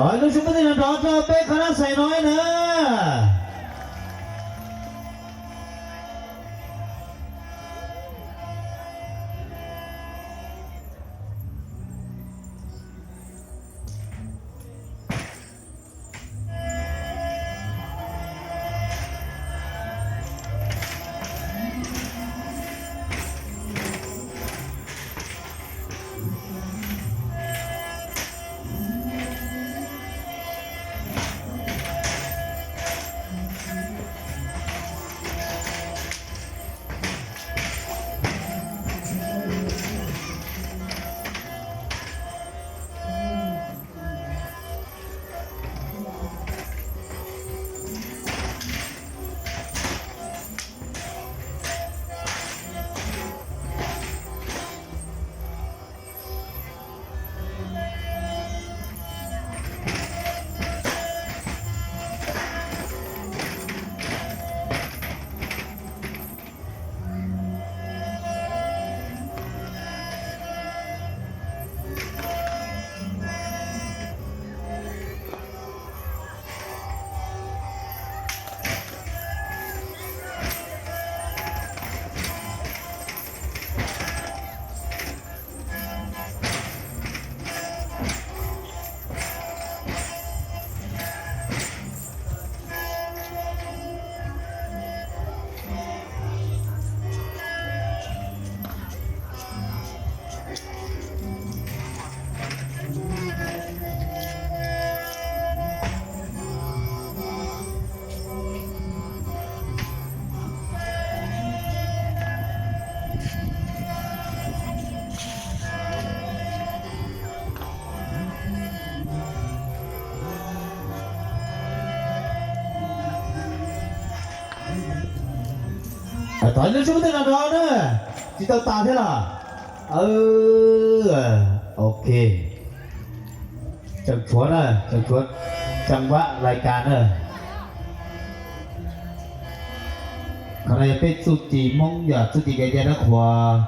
Thov lub suab peb tej no nrov rau peb qhov nab xeem no na. Thov lub suab tej no nrov na, tsis tau tas thiab los? Ok, tseem tshuav na, tseem tshuav tseem vam lais kas na. Qhov no yog peb txuj ci Hmoob, yog txuj ci kev cai nab qhuas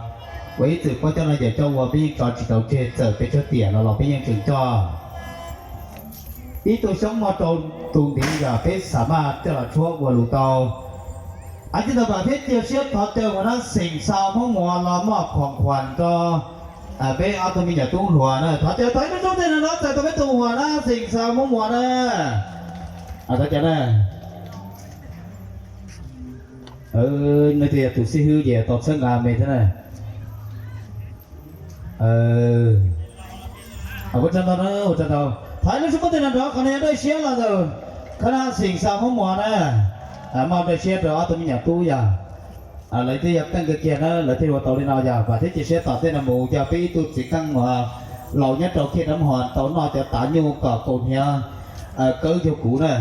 uas ib txwm pab coj no yawm coj ua, peb yeej tso tsis tau tseg, txawm peb tshuav tiam los los peb yeej tseem coj. Ib tug xyoob muaj rau tus ntiv yog peb xam maj coj los tshuab ua lus tau. Av, tsis tau tas thiab cia siab thov caw ua nab xeem xa Hmoob Muas los moj khoom khuam rau peb ob tug me nyuam tub hluas na. Thov caw thov ib lub suab tej no nrov txais tau peb tus hluas nab xeem xa Hmoob Muas na. Thov caw na. Nws twb yog tus xib hwb ces tau txhawb nqa me thiab na. Ua tsaug ntau na, ua tsaug ntau. Thov ib lub suab tej no nrov, qhov no yog nroj siab los ntawm qhab nab xeem xa Hmoob Muas na. Moj nroj siab rau ob tug me nyuam tub yog lawv twb yog keej kiag kiag na, lawv thiaj ua tau li no yog. Vam thiab cia siab tom tej no mus yog peb ib tug txiv qeej uas laus nyob rau Khiaj Nab Hos tau noj cov tav nyuj kom kaus hniav kawb cuag kuv na.